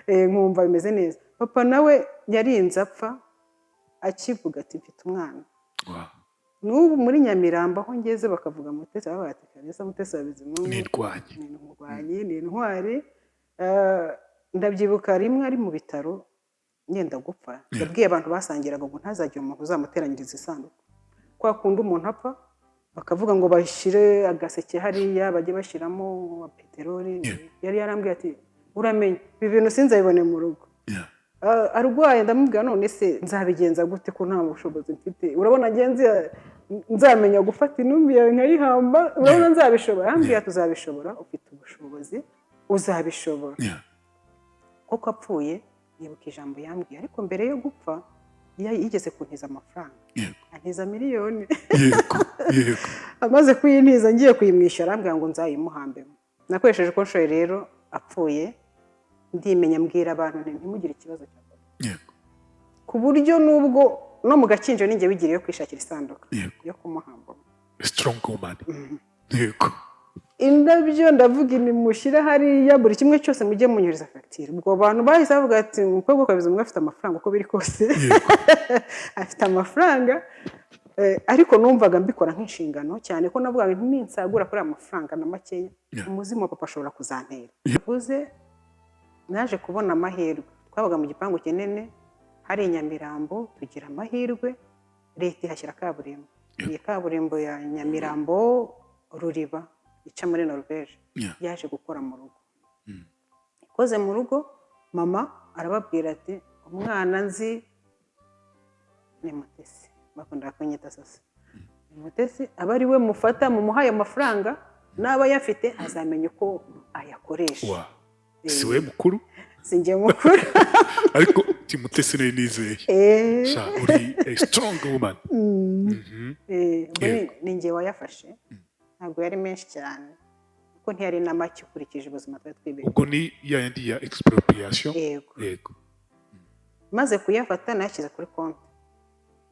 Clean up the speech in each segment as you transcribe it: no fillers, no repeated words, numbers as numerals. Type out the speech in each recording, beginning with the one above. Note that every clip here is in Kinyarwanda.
Nkumva bimeze neza. Papa nawe yarinze apfa akivuga ati: "Mfite umwana." N'ubu muri Nyamirambo aho ngeze bakavuga Mutesi, bavuga ati: "Kabisa Mutesi wa Bizimungu." Nirwanye. Ni umurwanyi, ni intwari. Ndabyibuka rimwe ari mu bitaro ngenda gupfa, yabwiye abantu basangiraga ngo ntazagire umuntu uzamuteranyiriza isanduku. Kwa kundi umuntu apfa bakavuga ngo bashyire agaseke hariya, bajye bashyiramo peteroli. Yari yarambwiye ati: "Uramenye ibi bintu sinzabibone mu rugo." Arwaye ndamubwira: "None se nzabigenza gute ko nta bushobozi mfite? Urabona ngenzi nzamenya gufata intumbi yawe nkayihamba? Urabona nzabishobora?" Arambwira ati: "Uzabishobora, ufite ubushobozi, uzabishobora." Koko apfuye nibuka ijambo yambwiye, ariko mbere yo gupfa yigeze kuntiza amafaranga, antiza miliyoni. yego yego Amaze kuyintiza, ngiye kuyimwishyura, arambwira ngo nzayimuhambemo. Nakoresheje uko nshoboye rero. Apfuye ndimenya, mbwira abantu nti: "Ntimugire ikibazo cya papa." Ku buryo nubwo no mu Gakinjiro ninjye wigiriye yo kwishakira isanduka yo kumuhambamo. Strong woman, yego. Indabyo, ndavuga nimushyire hariya, buri kimwe cyose mujye munyuriza fagitire. Ubwo abantu bahise bavuga ati: "Umukobwa wa Bizimungu afite amafaranga uko biri kose, afite amafaranga." Ariko numvaga mbikora nk'inshingano, cyane ko navugaga nti ninsagura kuri aya mafaranga na makeya, umuzimu wa papa ashobora kuzantera. Bivuze naje kubona amahirwe, twabaga mu gipangu kinini hari i Nyamirambo, tugira amahirwe leta ihashyira kaburimbo. Iyi kaburimbo ya Nyamirambo Ruriba ica muri Norvège yaje gukora mu rugo. Ikoze mu rugo, mama arababwira ati: "Umwana nzi ni Mutesi." Bakunda kunyita Soso. "Ni Mutesi, aba ari we mufata mumuhaye amafaranga, naba ayafite azamenya uko ayakoresha." Wa si we mukuru? Si njye mukuru. Ariko Timutesi nari nizeye. Sha, uri a strong woman. Ubwo ni njye wayafashe. Ntabwo yari menshi cyane, kuko ntiyari na make ukurikije ubuzima twari twibereye. Ubwo ni ya yandi ya expropriation? Yego. Maze kuyafata nayashyize kuri konti,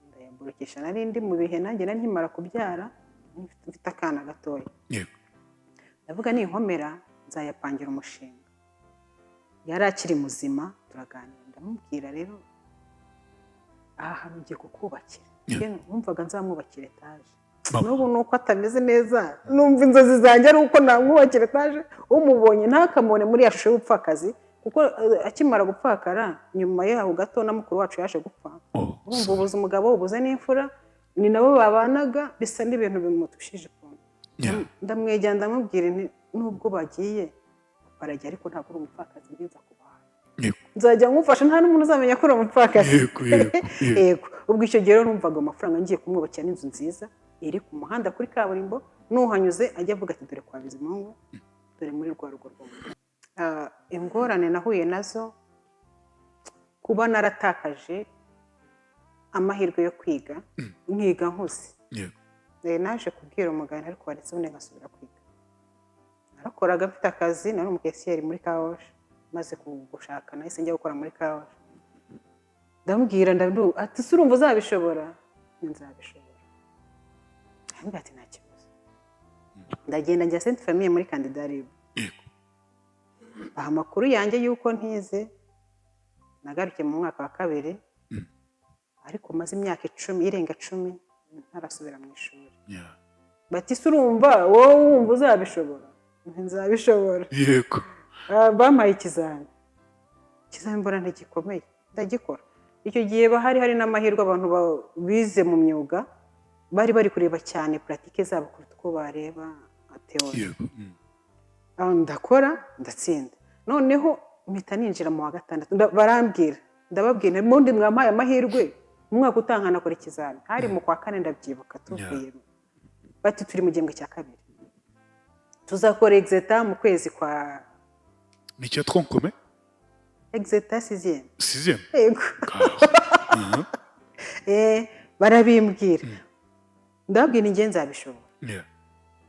ndayaburukisha. Nari ndi mu bihe nanjye nari nkimara kubyara, mfite akana gatoya. Ndavuga ninkomera nzayapangira umushinga. Yari akiri muzima, turaganira, ndamubwira: "Rero aha hantu ngiye kukubakira." Numvaga nzamwubakira etaje. Mama. N'ubu ni uko atameze neza, numva inzozi zanjye ari uko namwubakira etaje, umubonye ntakamubone muri ya shusho y'ubupfakazi, kuko akimara gupfakara, nyuma yaho gato na mukuru wacu yaje gupfa. Oh, Urumva ubuze umugabo, ubuze n'imfura, ni nabo babanaga, bisa n'ibintu bimutushije ukuntu. Ndamwegera, ndamubwira nti: "Nubwo bagiye, baragiye, ariko ntabwo uri umupfakazi, nziza kubaha. Nzajya ngufasha, nta n'umuntu uzamenya ko uri umupfakazi." yego yego yego Yego. Ubwo icyo gihe rero numvaga amafaranga ngiye kumwubakira n'inzu nziza iri ku muhanda kuri kaburimbo, n'uhanyuze ajya avuga ati: "Dore kwa Bizimungu, dore muri rwa rugo rwo." Ingorane nahuye nazo, kuba naratakaje amahirwe yo kwiga, nkiga nkuze. Naje kubwira umuganga: "Ariko waretse ubundi ngasubira kwiga." Narakoraga, mfite akazi, nari umukesiyeri muri car wash. Maze gushaka nahise njya gukora muri car wash. Ndamubwira, ati: "Se urumva uzabishobora?" "Nzabishobora." Arambwira ati: "Nta kibazo." Ndagenda njya Sainte Famille muri candidat libre. Baha amakuru yanjye y'uko ntize, nagarukiye mu mwaka wa kabiri, ariko maze imyaka 10, irenga 10, ntarasubira mu ishuri. Bati: "Se urumva wowe wumva uzabishobora?" Nti: "Nzabishobora." Bampaye ikizami, ikizami mbona ntigikomeye, ndagikora. Icyo gihe bahari hari n'amahirwe, abantu bize mu myuga bari bari kureba cyane pratique zabo kuruta uko bareba théorie. Ndakora, ndatsinda. Noneho mpita ninjira mu wa gatandatu. Barambwira, ndababwira nti: "Ubundi mwampaye amahirwe mu mwaka utaha nkanakora ikizami." Hari mu kwa kane, ndabyibuka, tuvuyemo. Bati: "Turi mu gihembwe cya kabiri, tuzakora exétat mu kwezi kwa" Ni icya tronc commun? Exétat sixième. Sixième. Yego. Barabimbwira, ndababwira: "Njye nzabishobora."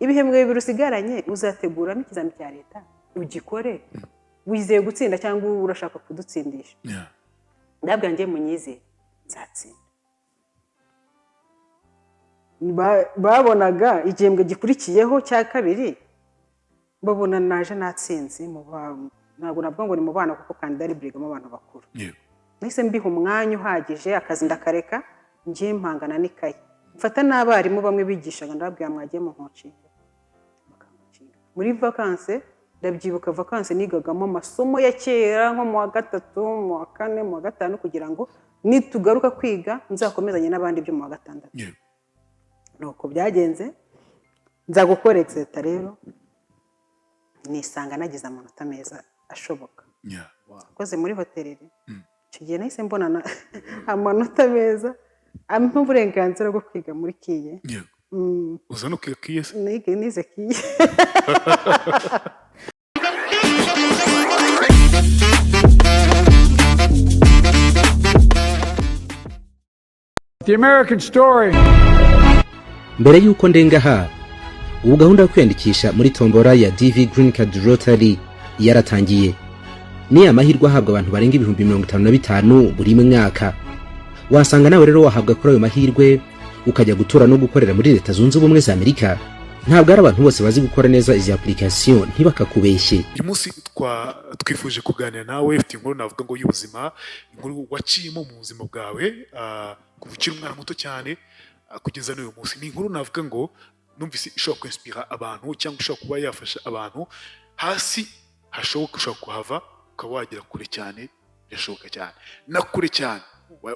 "Ibihembwe 2 usigaranye uzateguramo ikizami cya leta ugikore, wizeye gutsinda cyangwa urashaka kudutsindisha?" Ndabwira: "Njye munyizere, nzatsinda." Babonaga igihembwe gikurikiyeho cya kabiri, babona naje natsinze mu Ntabwo navuga ngo ni mu bana, kuko Canada Libre yigamo abantu bakuru. Nahise mbiha umwanya uhagije, akazi ndakareka, ngiye mpangana n'ikayi, mfata n'abarimu bamwe bigishaga, ndababwira: "Mwagiye mu ncoachinga?" Bakancoachinga muri vacances. Ndabyibuka, vacances nigagamo amasomo ya kera, nko mu wa gatatu, mu wa kane, mu wa gatanu, kugira ngo nitugaruka kwiga nzakomezanye n'abandi byo mu wa gatandatu. Nuko byagenze, nza gukora exétat rero, nisanga nagize amanota meza ashoboka. Akoze muri hôtellerie. Icyo gihe nahise mbona amanota meza ampa uburenganzira bwo kwiga muri KIE. Uza no kwiga KIE se? Nize KIE. The American story. Mbere y'uko ndenga aha, ubu gahunda yo kwiyandikisha muri tombora ya DV Green Card Lottery yaratangiye. Ni amahirwe ahabwa abantu barenga 55,000 buri mwaka. Wasanga nawe rero wahabwa kuri ayo mahirwe, ukajya gutura no gukorera muri Leta Zunze Ubumwe za Amerika. Ntabwo ari abantu bose bazi gukora neza izi application, ntibakakubeshye. Uyu munsi twifuje kuganira nawe, ufite inkuru navuga ngo y'ubuzima, inkuru waciyemo mu buzima bwawe kuva ukiri umwana muto cyane kugeza n'uyu munsi. Ni inkuru navuga ngo numvise ishobora kwinspira abantu cyangwa ishobora kuba yafasha abantu. Hasi hashoboka ushobora kuhava ukaba wagera kure cyane, birashoboka cyane, na kure cyane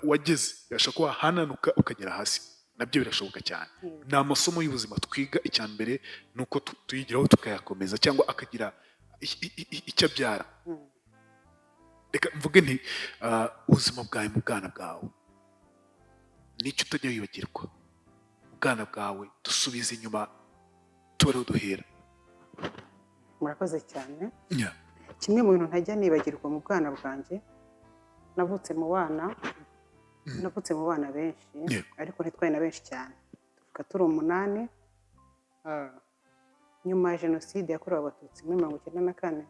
wageze birashoboka ko wahananuka ukagera hasi, nabyo birashoboka cyane. Ni amasomo y'ubuzima twiga. Icya mbere ni uko tuyigiraho tukayakomeza cyangwa akagira icyo abyara. Reka mvuge nti ubuzima bwawe mu bwana bwawe, nicyo utajya wibagirwa ubwana bwawe? Dusubize inyuma, tuba ariho duhera. Murakoze cyane. Kimwe mu bintu ntajya nibagirwa mu bwana bwanjye, navutse mu bana benshi, ariko ntitwari na benshi cyane, tuvuga turi umunani. Nyuma ya Jenoside yakorewe Abatutsi muri 94,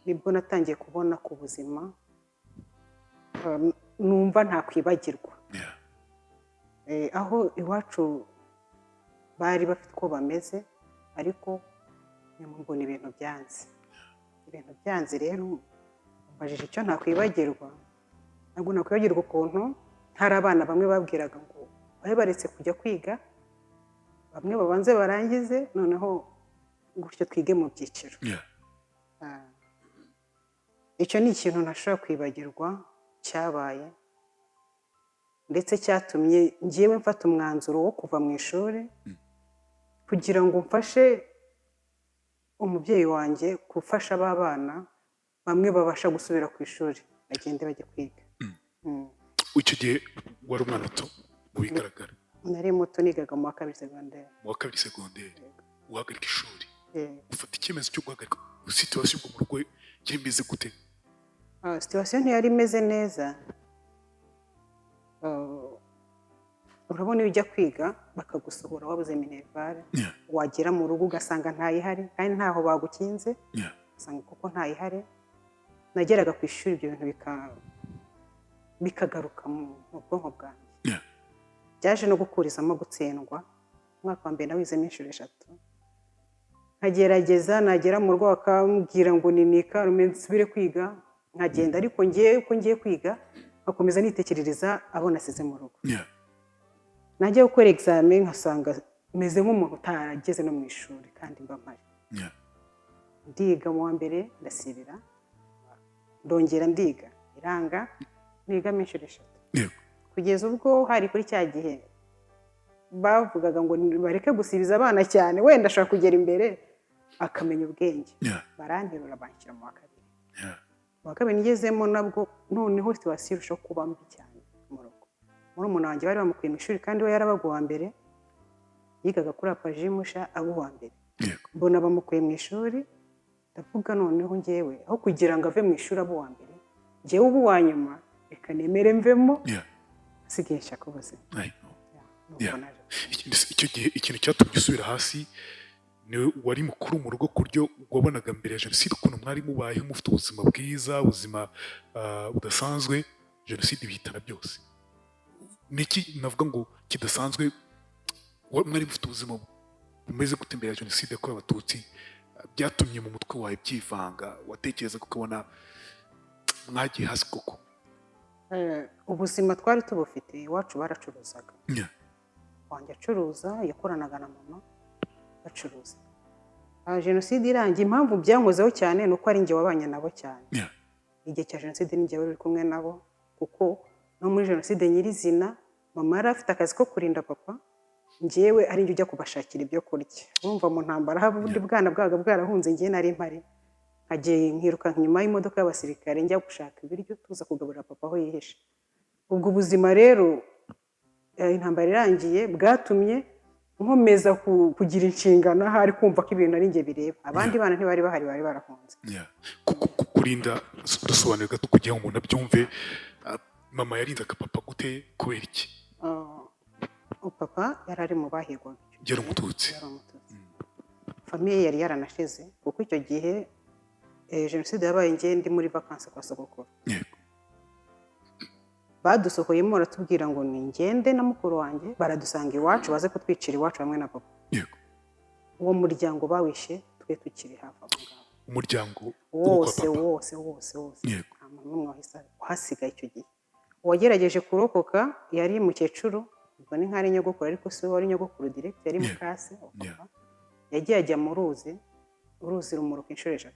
nibwo natangiye kubona ku buzima numva ntakwibagirwa. Aho iwacu bari bafite uko bameze, ariko nyuma mbona ibintu byanze. Ibintu byanze rero, mbajije icyo ntakwibagirwa, ntabwo nakwibagirwa ukuntu hari abana bamwe babwiraga ngo babe baretse kujya kwiga, bamwe babanze barangize, noneho gutyo twige mu byiciro. Icyo ni ikintu ntashobora kwibagirwa cyabaye, ndetse cyatumye ngewe mfata umwanzuro wo kuva mu ishuri kugira ngo mfashe umubyeyi wanjye gufasha ba bana bamwe babasha gusubira ku ishuri, bagende bajye kwiga. Icyo gihe wari umwana muto mu bigaragara? Nari muto, nigaga mu wa kabiri segonderi. Mu wa kabiri segonderi, uhagarika ishuri, ufata icyemezo cyo guhagarika. Situation ubwo mu rugo yari imeze gute? Situation ntiyari imeze neza. Urabona iyo ujya kwiga bakagusohora wabuze minerval, wagera mu rugo ugasanga ntayihari, kandi ntaho bagukinze, ugasanga kuko ntayihari. Nageraga ku ishuri, ibyo bintu bikagaruka mu bwonko bwanjye. Byaje no gukurizamo gutsindwa. Umwaka wa mbere nawizemo inshuro eshatu, nkagerageza, nagera mu rugo bakambwira ngo ninika nsubire kwiga, nkagenda, ariko ngiye uko ngiye kwiga nkakomeza nitekerereza abo nasize mu rugo. Najya gukora examen nkasanga meze nk'umuntu utarageze no mu ishuri kandi mba mpari. Ndiga mu wa mbere ndasibira, ndongera ndiga iranga, nigamo inshuro eshatu, kugeza ubwo hari kuri cya gihe bavugaga ngo bareke gusibiza abana cyane, wenda ashobora kugera imbere akamenya ubwenge. Baranterura banshyira mu wa kabiri. Mu wa kabiri ngezemo nabwo noneho situation irushaho kuba mbi cyane mu rugo. Murumuna wanjye bari bamukuye mu ishuri, kandi we yarabaga uwa mbere, yigaga kuri APAJ Musha, aba uwa mbere. Mbona bamukuye mu ishuri, ndavuga: "Noneho ngewe aho kugira ngo ave mu ishuri abe uwa mbere, ngewe uba uwa nyuma, reka nemere mvemo, nsigaye nshaka ubuzima." I know. Nuko naje. Icyo gihe ikintu cyatumye usubira hasi, ni wari mukuru mu rugo, ku buryo wabonaga mbere ya Jenoside ukuntu mwari mubayeho, mufite ubuzima bwiza, ubuzima budasanzwe. Jenoside ibihitana byose. Niki navuga ngo kidasanzwe? Mwari mufite ubuzima bumeze gute mbere ya Jenoside yakorewe Abatutsi? Byatumye mu mutwe wawe byivanga, watekereza ukabona mwagiye hasi koko? Ubuzima twari tubufite, iwacu baracuruzaga. Wanjye acuruza, yakoranaga na mama bacuruza. Jenoside irangiye, impamvu byankozeho cyane ni uko ari njye wabanye nabo cyane. Igihe cya jenoside ni njye wari uri kumwe nabo, kuko no muri jenoside nyirizina mama yari afite akazi ko kurinda papa, njyewe ari njye ujya kubashakira ibyo kurya. Urumva mu ntambara haba ubundi bwana bwabaga bwarahunze, njye nari mpari, nkagiye nkiruka inyuma y'imodoka y'abasirikare njya gushaka ibiryo tuza kugaburira papa aho yihishe. Ubwo buzima rero, intambara irangiye, bwatumye nkomeza kugira inshingano ahari kumva ko ibintu ari njye bireba. Abandi bana ntibari bahari, bari barahunze. Yeah. Kurinda, dusobanure gato kugira ngo umuntu abyumve. Mama yarindaga papa gute? Kubera iki? Papa yari ari mu bahigwaga icyo Yari gihe. Umututsi? Yari Umututsi. Famille yari yaranashize, kuko icyo gihe jenoside yabaye njye ndi muri vacances kwa sogokuru. Badusohoyemo baratubwira ngo ni ngende na mukuru wanjye, baradusanga iwacu, baze kutwicira iwacu hamwe na papa. Uwo muryango bawishe twe tukiri hafi aho ngaho. Umuryango wo kwa Wose. papa? Wose, wose, wose. Nta muntu n'umwe wahise uhasigaye icyo gihe. Uwagerageje kurokoka yari mukecuru, ubwo ni nk'ari nyogokuru, ariko si we wari nyogokuru direct, yari mukase wa papa. Yagiye ajya mu ruzi, uruzi rumuruka inshuro 3.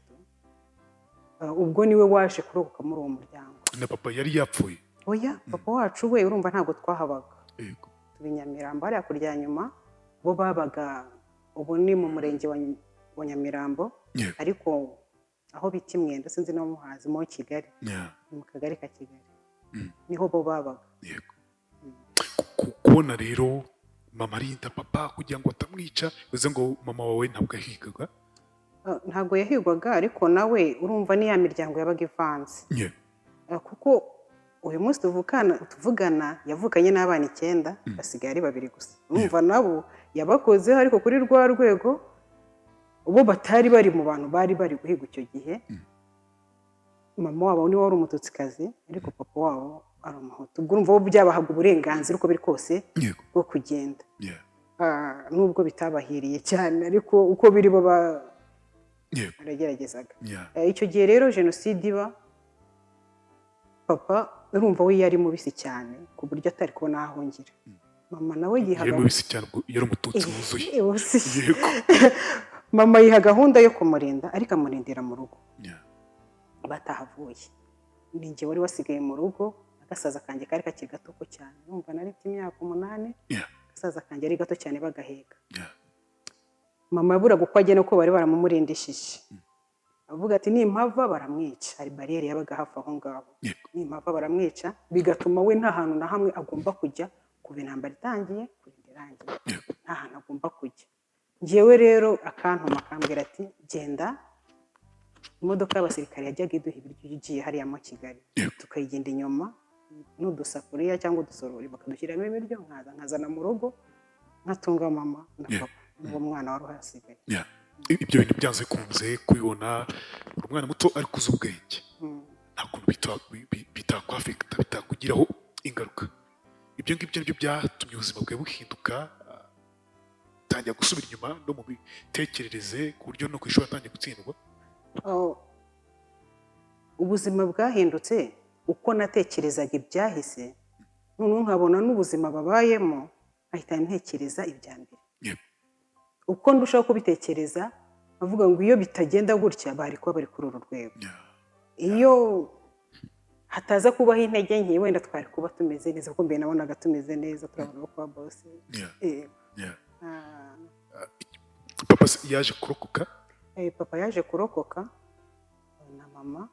Ubwo niwe waje kurokoka muri uwo muryango. Na papa yari yapfuye? Oya, papa wacu we urumva ntabwo twahabaga. Tuba i Nyamirambo hariya kurya nyuma, bo babaga ubu ni mu murenge wa Nyamirambo, ariko aho bita Imwenda, sinzi niba muhazi, mo Kigali, ni mu kagari ka Kigali. Niho bo babaga. Yego. Kubona rero mama arinda papa kugira ngo atamwica, bivuze ngo mama wawe ntabwo yahigaga? Ntabwo yahigwaga, ariko nawe urumva ni ya miryango yabaga ivanze. Kuko uyu munsi tuvugana yavukanye n'abana 9, basigaye ari babiri gusa. Urumva nabo yabakozeho, ariko kuri rwa rwego bo batari bari mu bantu bari bari guhiga icyo gihe. Mama wabo niwe wari Umututsikazi, ariko papa wabo ari Umuhutu. Ubwo urumva bo byabahaga uburenganzira uko biri kose bwo kugenda. Nubwo bitabahiriye cyane, ariko uko biri bo barageragezaga. Icyo gihe rero jenoside iba, papa urumva we yari mubisi cyane ku buryo atari kubona aho ahungira. Mama nawe yiha Yari mubisi cyane, ubwo yari Umututsi wuzuye. Wuzuye. Mama yiha gahunda yo kumurinda, ariko amurindira mu rugo. Batahavuye, ni njye wari wasigaye mu rugo. Agasaza kanjye kari kakiri gato ko cyane, urumva nari mfite imyaka 8. Agasaza kanjye ari gato cyane, bagaheka. Mama yaburaga uko agenda kuko bari baramumurindishije, avuga ati nimpava baramwica. Hari bariyeri yabaga hafi aho ngaho. Nimpava baramwica, bigatuma we nta hantu na hamwe agomba kujya kuva intambara itangiye kurinda irangiye. Nta hantu agomba kujya. Njyewe rero akantuma, akambwira ati genda, imodoka y'abasirikare yajyaga iduha ibiryo igiye hariya mu Kigali, tukayigenda inyuma n'udusafuriya cyangwa udusorori, bakadushyiramo ibiryo, nkaza nkazana mu rugo, nkatunga mama na papa n'uwo mwana wari uhasigaye. Yeah. Ibyo bintu byanze bikunze kubibona uri umwana muto ariko uzi ubwenge, nta kuntu bitakwafekita, bitakugiraho ingaruka. Ibyo ngibyo nibyo byatumye ubuzima bwawe buhinduka, tangira gusubira inyuma no mu mitekerereze, ku buryo no ku ishuri atangiye gutsindwa? Oh, ubuzima bwahindutse uko natekerezaga ibyahise, noneho nkabona n'ubuzima babayemo, nkahita ntekereza ibya mbere. Uko ndushaho kubitekereza, avuga ngo iyo bitagenda gutya bari kuba bari kuri uru rwego, iyo hataza kubaho intege nke wenda twari kuba tumeze neza, kuko mbere nabonaga tumeze neza, turabona ko kwa bose. Papa se yaje kurokoka? Papa yaje kurokoka na mama,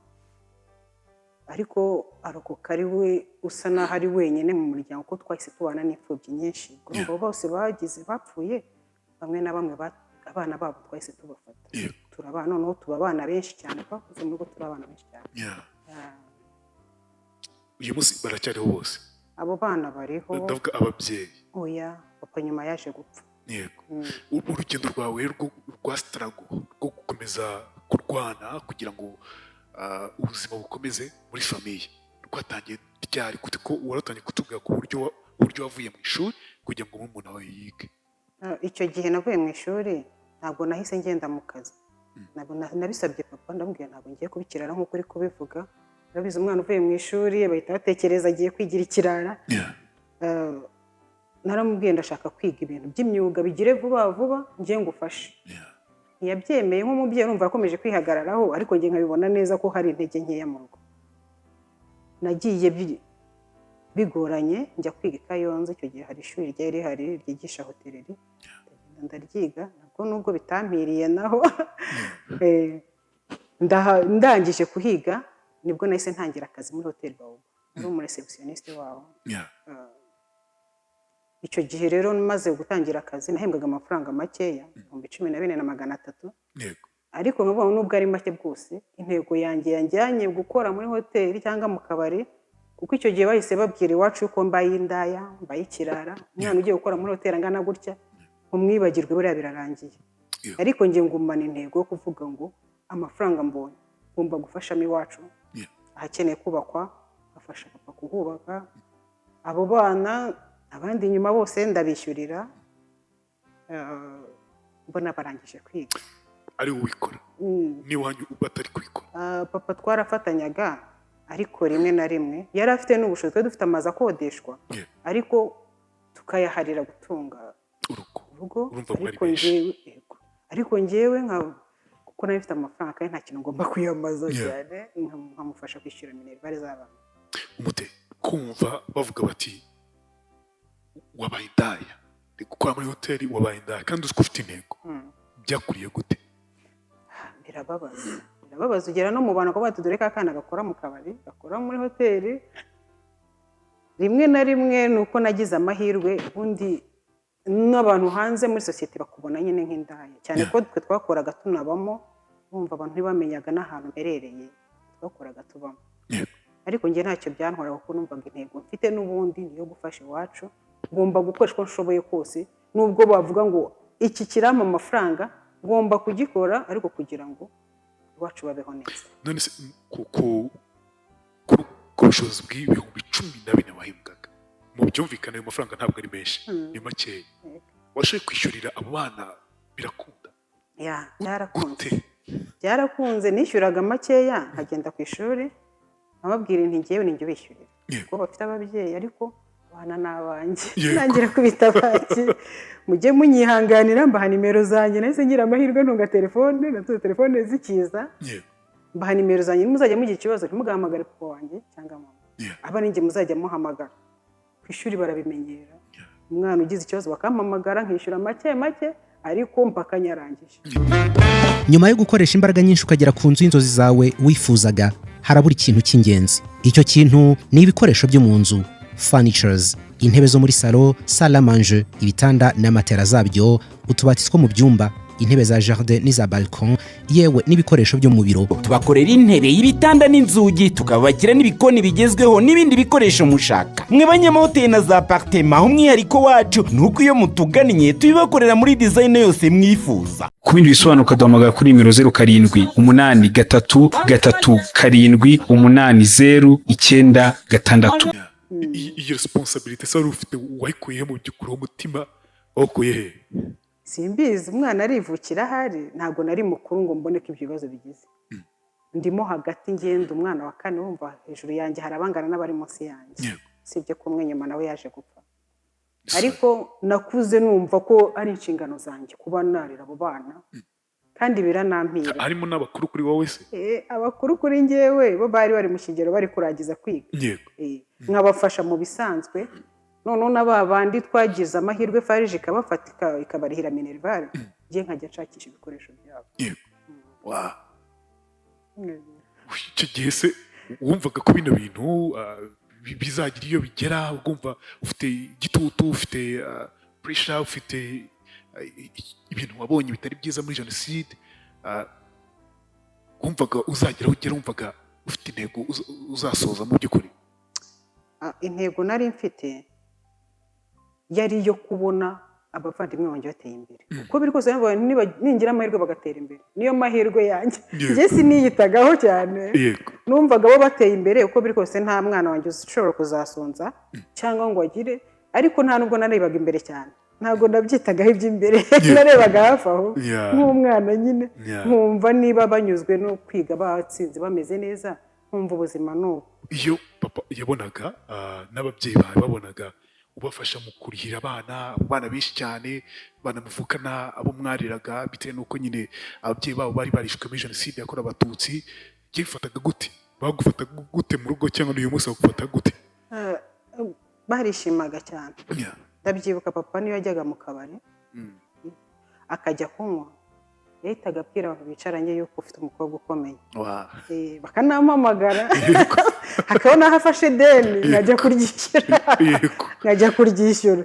ariko arokoka ari we usa n'aho ari wenyine mu muryango, kuko twahise tubana n'imfubyi nyinshi. Urumva bose bagize bapfuye, bamwe na bamwe abana babo twahise tubafata. Turabana, noneho tuba abana benshi cyane, twakuze mu rugo turi abana benshi cyane. Uyu munsi baracyariho bose? Abo bana bariho. Ndavuga ababyeyi. Oya, papa nyuma yaje gupfa. Urugendo rwawe rwa struggle, rwo gukomeza kurwana kugira ngo ubuzima bukomeze muri famille, rwatangiye ryari? Gute, ko waratangiye kutubwira ku buryo wavuye mu ishuri kugira ngo murumuna wawe yige? Icyo gihe navuye mu ishuri, ntabwo nahise ngenda mu kazi. Ntabwo nabisabye papa, ndamubwira ntabwo ngiye kuba ikirara nk'uko uri kubivuga. Urabizi, umwana uvuye mu ishuri bahita batekereza agiye kwigira ikirara. Naramubwiye ndashaka kwiga ibintu by'imyuga, bigire vuba vuba, njye ngufashe. Ntiyabyemeye nk'umubyeyi, urumva yakomeje kwihagararaho, ariko njye nkabibona neza ko hari intege nkeya mu rugo. Nagiye bigoranye njya kwiga i Kayonza. Icyo gihe hari ishuri ryari rihari ryigisha hôtellerie, ndagenda ndaryiga, nabwo nubwo bitampiriye naho. Ndangije kuhiga nibwo nahise ntangira akazi muri hoteli Baobab, nari umu réceptionniste waho. Icyo gihe rero maze gutangira akazi nahembwaga amafaranga makeya, 14,300. Ariko nkavuga ngo nubwo ari make bwose, intego yanjye yanjyanye gukora muri hoteli cyangwa mu kabari, kuko icyo gihe bahise babwira iwacu ko mbaye indaya, mbaye ikirara, umwana ugiye gukora muri hoteli angana gutya umwibagirwe, buriya birarangiye. Ariko njye ngumana intego yo kuvuga ngo amafaranga mbonye ngomba gufashamo iwacu, ahakeneye kubakwa afasha papa kuhubaka, abo bana abandi inyuma bose ndabishyurira, mbona barangije kwiga. Ari wowe ubikora n'iwanyu batari kubikora? Ah, papa twarafatanyaga, ariko rimwe na rimwe yari afite n'ubushobozi, twari dufite amazu akodeshwa, ariko tukayaharira gutunga urugo. Urugo. Urumva mwari Ariko benshi. njyewe, yego, ariko njyewe nka kuko nari mfite amafaranga kandi nta kintu ngomba kuyamaza cyane, nkamufasha kwishyura minerval z'abana. Umute kumva bavuga bati wabaye indaya, uri gukora muri hoteli, wabaye indaya, kandi uzi ko ufite intego, byakuriye gute? Birababaza, birababaza. Ugera no mu bantu bakavuga bati dore ka kana gakora mu kabari, gakora muri hoteli. Rimwe na rimwe ni uko nagize amahirwe, ubundi n'abantu hanze muri sosiyete bakubona nyine nk'indaya, cyane ko twe twakoraga tunabamo, bumva abantu ntibamenyaga n'ahantu mperereye twakoraga tubamo. Ariko njye ntacyo byantwaraga, kuko numvaga intego mfite n'ubundi ni iyo gufasha iwacu, ngomba gukoresha uko nshoboye kose, nubwo bavuga ngo iki kirampa amafaranga, ngomba kugikora, ariko kugira ngo iwacu babeho neza. None se ku bushobozi bw'14,000 wahembwaga, mu byumvikane ayo mafaranga ntabwo ari menshi, ni makeya, washoboye kwishyurira abo bana birakunda? Ya, byarakunze. Gute? Byarakunze. Nishyuraga makeya, nkagenda ku ishuri nkababwira inti ngewe ninjye ubishyurira, kuko bafite ababyeyi ariko abana ni abanjye. Ntangira kubita abanjye, mujye munyihanganira, mbaha nimero zanjye. Nahise ngira amahirwe ntunga telefone, natunze telefone zikiza. Mbaha nimero zanjye, nimuzajya mugira ikibazo ntimugahamagare papa wanjye cyangwa mama, aba ninjye muzajya muhamagara. Ku ishuri barabimenyera, umwana ugize ikibazo bakampamagara, nkishyura make make, ariko mpaka nyarangije. Nyuma yo gukoresha imbaraga nyinshi ukagera ku nzu y'inzozi zawe wifuzaga, harabura ikintu cy'ingenzi. Icyo kintu ni ibikoresho byo mu nzu, furnitures: intebe zo muri salo, salle à manger, ibitanda na matera zabyo, utubati two mu byumba, intebe za jardin n'iza balcon, yewe n'ibikoresho byo mu biro. Tubakorera intebe, ibitanda n'inzugi, tukabakira n'ibikoni bigezweho n'ibindi bikoresho mushaka. Mwe banyamahoteli na za appartement, umwihariko wacu ni uko iyo mutugannye tubibakorera muri design yose mwifuza. Ku bindi bisobanuro ukaduhamagara kuri nimero 0783337809 6. Iyi responsabilité se wari ufite wayikuye he mu by'ukuri? Uwo mutima wawukuye he? Simbizi, umwana arivukira ahari. Ntabwo nari mukuru ngo mbone ko ibyo bibazo bigize. Ndimo hagati, ngenda umwana wa kane, wumva hejuru yanjye hari abangana n'abari munsi yanjye. Usibye ko umwe nyuma nawe yaje gupfa, ariko nakuze numva ko ari inshingano zanjye kuba narera abo bana, kandi biranampira. Harimo n'abakuru kuri wowe se? Abakuru kuri njyewe bo bari bari mu kigero bari kurangiza kwiga. Nkabafasha mu bisanzwe, noneho na ba bandi twagize amahirwe FARG ikabafata ikabarihira minerval, njye nkajya nshakisha ibikoresho byabo. Yego, wa icyo gihe se wumvaga ko bino bintu bizagira iyo bigera? Ugumva ufite igitutu, ufite pressure, ufite ibintu wabonye bitari byiza muri jenoside, wumvaga uzagera aho ugera? Wumvaga ufite intego uzasoza mu by'ukuri? Intego nari mfite yari iyo kubona abavandimwe banjye bateye imbere. Uko biri kose numvaga ningira amahirwe bagatera imbere, niyo mahirwe yanjye. Njye siniyitagaho cyane. Numvaga bo bateye imbere, uko biri kose nta mwana wanjye ushobora kuzasonza cyangwa ngo agire, ariko nta nubwo narebaga imbere cyane. Ntabwo nabyitagaho iby'imbere, narebaga hafi aho nk'umwana nyine, nkumva niba banyuzwe no kwiga, batsinze, bameze neza, nkumva ubuzima ni ubu. Iyo papa yabonaga, n'ababyeyi bawe babonaga ubafasha mu kurihira abana, abo bana benshi cyane banamuvukana, abo mwariraga, bitewe n'uko nyine ababyeyi babo bari barishwe muri Jenoside yakorewe Abatutsi, byifataga gute? Bagufataga gute mu rugo, cyangwa n'uyu munsi bagufata gute? Barishimaga cyane. Ndabyibuka, papa niyo yajyaga mu kabari akajya kunywa, yahitaga abwira abantu bicaranye yuko ufite umukobwa ukomeye. Bakanampamagara, hakaba n'aho afashe ideni nkajya kuryishyura, nkajya kuryishyura.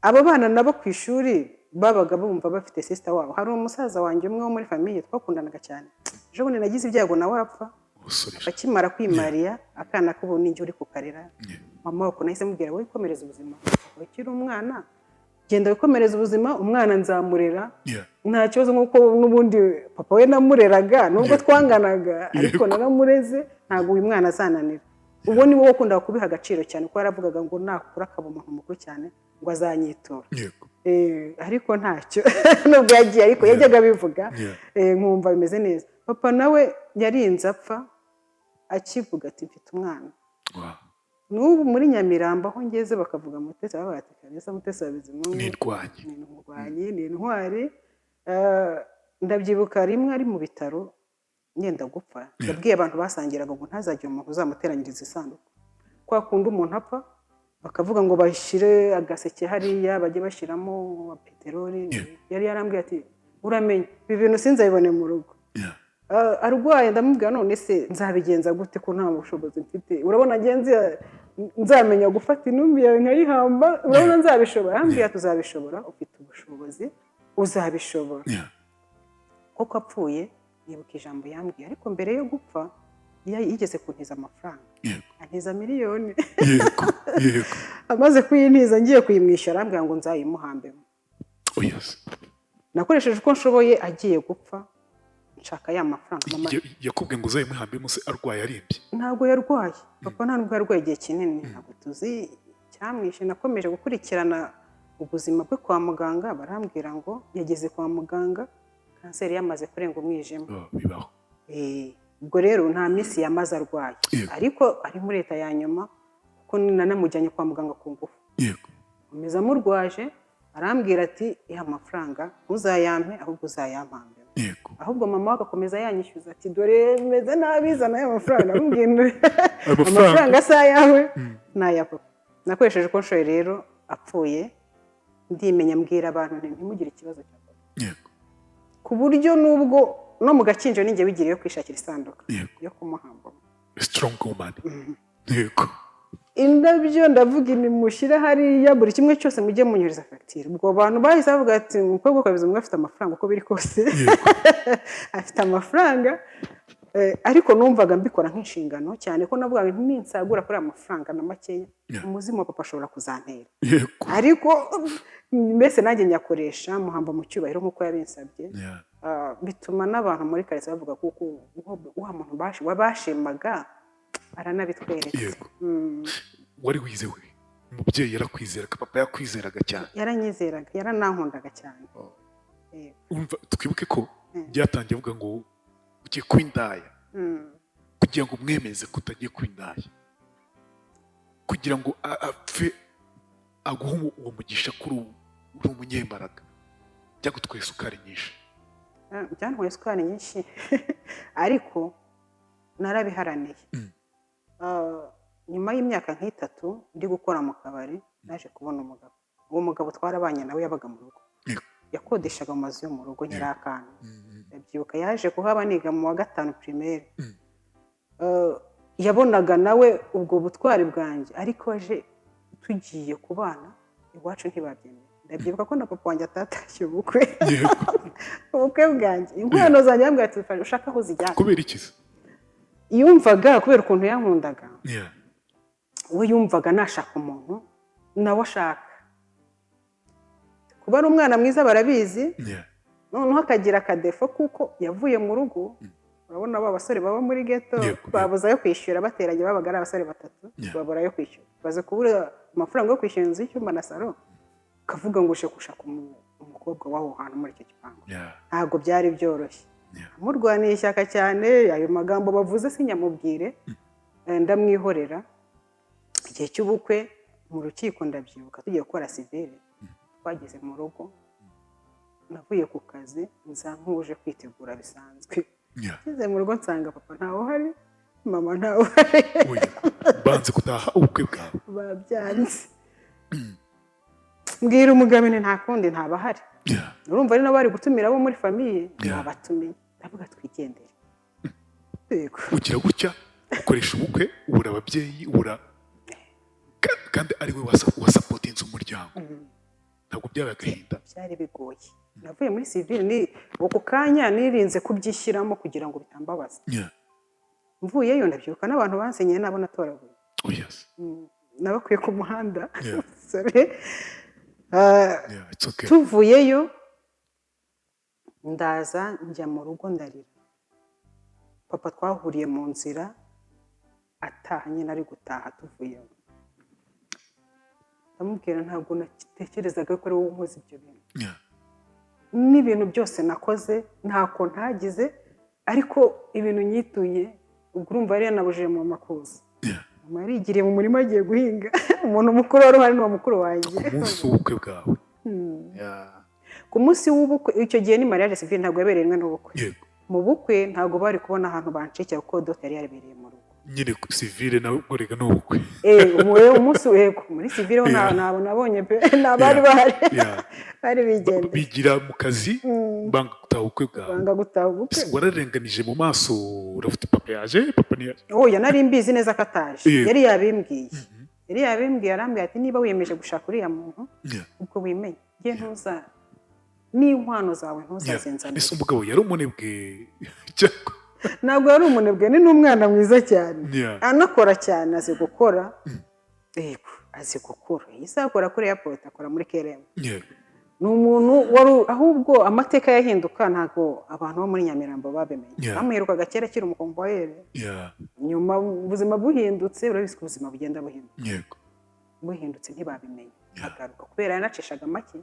Abo bana nabo ku ishuri babaga bumva bafite sister wabo. Hari umusaza wanjye umwe wo muri famille twakundanaga cyane. Ejo bundi nagize ibyago nawe arapfa. Umusore. Akimara kwimariya, akana k'ubu ninjye uri kukarera. Mama wako nahise mubwira: "Wowe komereza ubuzima, ukiri umwana, genda wikomereza ubuzima, umwana nzamurera nta kibazo, nk'uko n'ubundi papa we namureraga, nubwo twanganaga, ariko naramureze, ntabwo uyu mwana azananira." Ubwo ni wowe wakundaga kubiha agaciro cyane, kuko yaravugaga ngo nakura akaba umuntu mukuru cyane ngo azanyitura. Ariko ntacyo, nubwo yagiye, ariko yajyaga abivuga. Nkumva bimeze neza. Papa nawe yarinze apfa akivuga ati: "Mfite umwana." N'ubu muri Nyamirambo aho ngeze bakavuga Mutesi, baba bati: "Kabisa Mutesi wa Bizimungu Ni indwanyi. Ni indwanyi, ni intwari." Ndabyibuka rimwe ari mu bitaro ngenda gupfa, yabwiye abantu basangiraga ngo ntazagire umuntu uzamuteranyiriza isanduku. Kwa kundi umuntu apfa bakavuga ngo bashyire agaseke hariya, bajye bashyiramo peteroli, yari yarambwiye ati: "Uramenye ibi bintu sinzabibone mu rugo." Arwaye ndamubwira: "None se nzabigenza gute ko nta bushobozi mfite? Urabona ngenzi nzamenya gufata intumbi yawe nkayihamba? Urabona nzabishobora?" Arambwira: "Tuzabishobora, ufite ubushobozi, uzabishobora." Koko apfuye nibuka ijambo yambwiye. Ariko mbere yo gupfa yigeze kuntiza amafaranga, antiza 1 miliyoni. yego yego Amaze kuyintiza, ngiye kuyimwishyura, arambwira ngo nzayimuhambemo. Oh yes. Nakoresheje uko nshoboye, agiye gupfa nshaka ya mafaranga mama. Yakubwiye ngo uzayimuhambemo se arwaye, arembye? Ntabwo yarwaye. Papa nta nubwo yarwaye igihe kinini, ntabwo tuzi icyamwishe. Nakomeje gukurikirana ubuzima bwe kwa muganga, barambwira ngo yageze kwa muganga kanseri yamaze kurenga umwijima. Oh, bibaho. Ubwo rero nta minsi yamaze arwaye, ariko ari muri état ya nyuma, kuko nanamujyanye kwa muganga ku ngufu, nkomeza murwaje, arambwira ati: "Iha amafaranga ntuzayampe, ahubwo uzayampambe." Ahubwo mama we agakomeza yanyishyuza ati: "Dore meze nabi, zana aya mafaranga." Namubwiye nti: Amafaranga. "Amafaranga si ayawe, ni aya papa." Nakoresheje uko nshoboye rero, apfuye ndimenya, mbwira abantu nti: "Ntimugire ikibazo cya papa." Ku buryo nubwo no mu gakinjiro ninjye wigiriye yo kwishakira isanduku yo kumuhamba. Strong woman, yego. Indabyo ndavuga ni mushyire hariya, buri kimwe cyose mujye munyuriza fagitire. Ubwo abantu bahise bavuga ati: "Umukobwa wa umwe afite amafaranga, uko biri kose afite amafaranga." Ariko numvaga mbikora nk'inshingano cyane, ko navugaga nti ninsagura kuri aya mafaranga na makeya, umuzimu wa papa ashobora kuzantera. Ariko mbese nanjye nyakoresha muhamba mu cyubahiro nk'uko yabinsabye. Bituma n'abantu muri karitsiye bavuga kuko wa muntu wabashimaga aranabitweretse. Wari wizewe, umubyeyi yarakwizeraga, papa yakwizeraga cyane. Yaranyizeraga, yaranankundaga cyane. Yego. Umva, twibuke ko byatangiye avuga ngo ugiye kuba indaya, kugira ngo umwemeze ko utagiye kuba indaya, kugira ngo apfe aguhe uwo mugisha kuri ubu uri umunyembaraga, byagutwaye isukari nyinshi. Byantwaye isukari nyinshi, ariko narabiharaniye. Nyuma y'imyaka nk'itatu ndi gukora mu kabari, naje kubona umugabo. Uwo mugabo twarabanye nawe, yabaga mu rugo, yakodeshaga mu mazu yo mu rugo nkiri akana. Ndabyibuka yaje kuhaba niga mu wa gatanu primaire. Yabonaga nawe ubwo butwari bwanjye, ariko aje tugiye kubana iwacu ntibabyemera. Ndabyibuka ko na papa wanjye atatashye ubukwe, ubukwe bwanjye. Inkwano zanjye yambwira ati: "Ushaka aho uzijyana." Kubera iki se? Yumvaga kubera ukuntu yankundaga, we yumvaga nashaka umuntu nawe ashaka kuba ari umwana mwiza, barabizi. Noneho akagira akadéfaut kuko yavuye mu rugo. Urabona ba basore baba muri ghetto, babuze ayo kwishyura, bateranye babaga ari abasore batatu, babura ayo kwishyura, baze kubura. Amafaranga yo kwishyura inzu y'icyumba na salon, ukavuga ngo uje gushaka umukobwa w'aho hantu muri icyo gipangu. Ntabwo byari byoroshye. Murwaniye ishyaka cyane, ayo magambo bavuze sinyamubwire, ndamwihorera. Igihe cy'ubukwe mu rukiko, ndabyibuka tugiye gukora civil, twageze mu rugo, navuye ku kazi nza nk'uje kwitegura bisanzwe. Ngeze mu rugo nsanga papa ntawe uhari, mama ntawe uhari. Oya, banze gutaha ubukwe bwawe? Babyanze. Mbwira umugabo nti nta kundi, ntabahari. Urumva ari nabo bari gutumira abo muri famille. Babatumiye, ndavuga twigendere. Yego. Ugira gutya ukoresha ubukwe, ubura ababyeyi, ubura kandi ari we wasupportinze umuryango. Ntabwo byabaye agahinda? Byari bigoye. Navuye muri civil ni ako kanya nirinze kubyishyiramo kugira ngo bitambabaza. Mvuyeyo, ndabyibuka n'abantu bansenyeye nabo natoraguye. Oh yes. Nabakuye ku muhanda. Sorry. Yeah, it's okay. Tuvuyeyo ndaza njya mu rugo ndarira. Papa twahuriye mu nzira ataha nyine, ari gutaha tuvuyeyo, ndamubwira ntabwo natekerezaga ko ari wowe unkoze ibyo bintu. N'ibintu byose nakoze ntako ntagize, ariko ibintu nyituye ubwo urumva yari yanabujije mama kuza. Mama yarigiriye mu murima agiye guhinga. Umuntu mukuru wari uhari ni uwo mukuru wanjye. Ku munsi w'ubukwe bwawe? Ku munsi w'ubukwe, icyo gihe ni mariage civil, ntabwo yabereye rimwe n'ubukwe. Mu bukwe ntabwo bari kubona ahantu banshikira kuko dot yari yabereye mu rugo. Nyine civil nawe ubwo ni ubukwe. Umunsi, yego, muri civil ho ntabwo nabonye pe, nta bari bahari. Bari bigendeye. Bigira mu kazi, banga gutaha ubukwe bwawe. Banga gutaha ubukwe. Wararenganije mu maso, uravuga papa yaje, papa ntiyaje? Oya, nari mbizi neza ko ataje. Yari yabimbwiye, arambwira ati niba wiyemeje gushaka uriya muntu, ubwo wimenye njye ntuza n'inkwano zawe ntuzazinzanire. Ese umugabo yari umunebwe cyangwa? Ntabwo yari umunebwe, ni n'umwana mwiza cyane. Anakora cyane, azi gukora. Yego, azi gukora. Iyi saha akora kuri airport, akora muri KLM. Ni umuntu wari ahubwo amateka yahinduka, ntabwo abantu bo muri Nyamirambo babimenye. Bamuherukaga kera akiri umukomboyeri. Nyuma ubuzima buhindutse, urabizi ko ubuzima bugenda buhinduka, buhindutse ntibabimenya. Agaruka kubera yanacishaga make,